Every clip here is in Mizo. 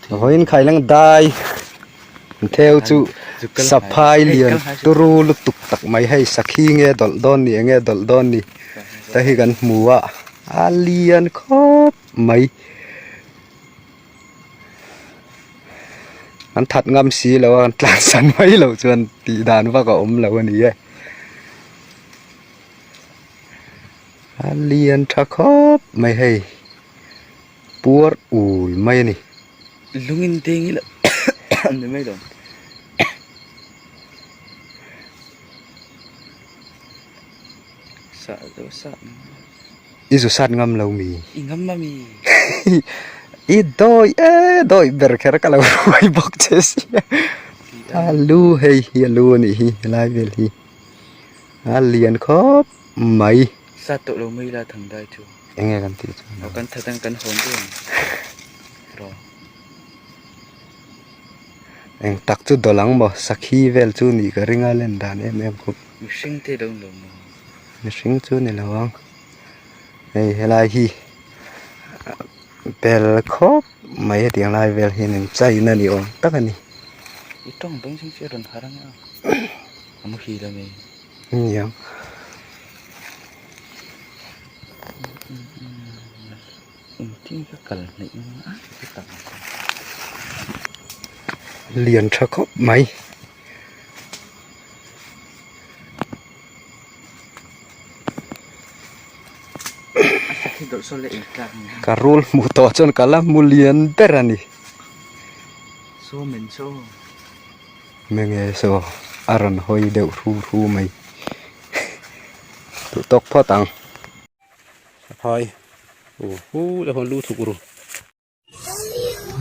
Vawiin khaileng dai theu chu saphai lian turu lutuk tak mai hei sakhi nge dawlh dawn ni enge dawlh dawn ni te hi kan hmu a a lian khawp mai an that ngam si lo a an tlan san mai loh chuan tih dan vak a awm lo a ni e a lian tha khawp mai hei. Puar ul mai a ni. Lungin deng ila an ni mai lo. Sa lo sa. I zu sat ngam lo mi. I ngam ma mi. I dawi e dawi ber kher ka lo ruai bawk che sia. A lu hei hi a lu a nih hi helai vel hi. A lian khawp mai. Sat tawh lo mai la thang dai chu. Enge kan tih chuan Aw kan that ang kan hawn deuh ang rawh. Eng tak chu dawlh ang maw sakhi vel chu nih ka ring a len dan em em khawp. Mihring te lo ni lo maw? Mihring chu ni lo ang. Hei helai hi bel khawp mai hetiang lai vel hian in chaina ni awm tak a ni. I tawng beng chhung chu a rawn harh ang a, a muhil a mi. Nia. Lian tha khawp mai. Ka rul hmuh tawh chuan ka la hmu lian ber a ni. Menge saw a rawn hawi deuh hru hru mai duh tawk phawt ang. Saphai u hu le hawn lu thuk ru.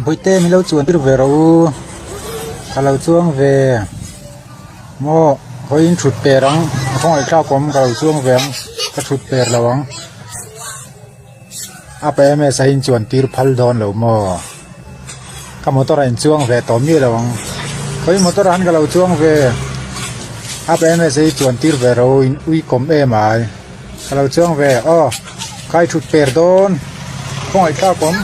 Bawihte min lo chuan tir ve rawh u ka lo chuang ve maw hawiin thut per ang a khawngaih thlak awm ka lo chuang ve ang ka thut per lo ang a pa em em a in chuan tir phal dawn lo maw ka motor ah in chuang ve tawh miah lo ang khawi motor ah han ka lo chuang ve a pa em em hi chuan tir ve rawh u in ui kawm em ai ka lo chuang ve aw kai thut per dawn khawngaih thlak awm.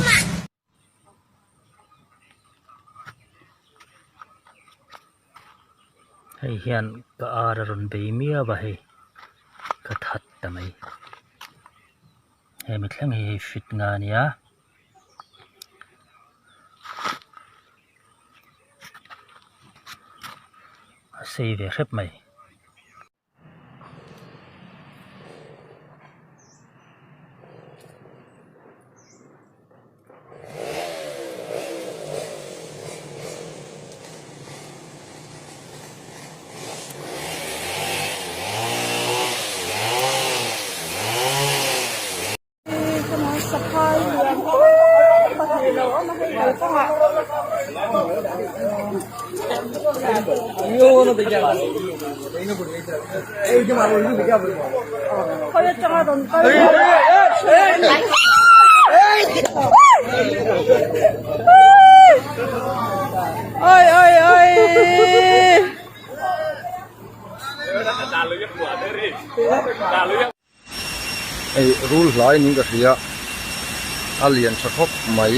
Hei hian ka ar a rawn bei miau a hei ka that ta mai hemi thleng hi hei fit nga a nia. A sei ve hrep mai. Saphai lian pui pahnih lo awm a hei kalkawngah khawi atanga rawn kal oi oi oi. Hei rul hlai niin ka hria a lian tha khawp mai.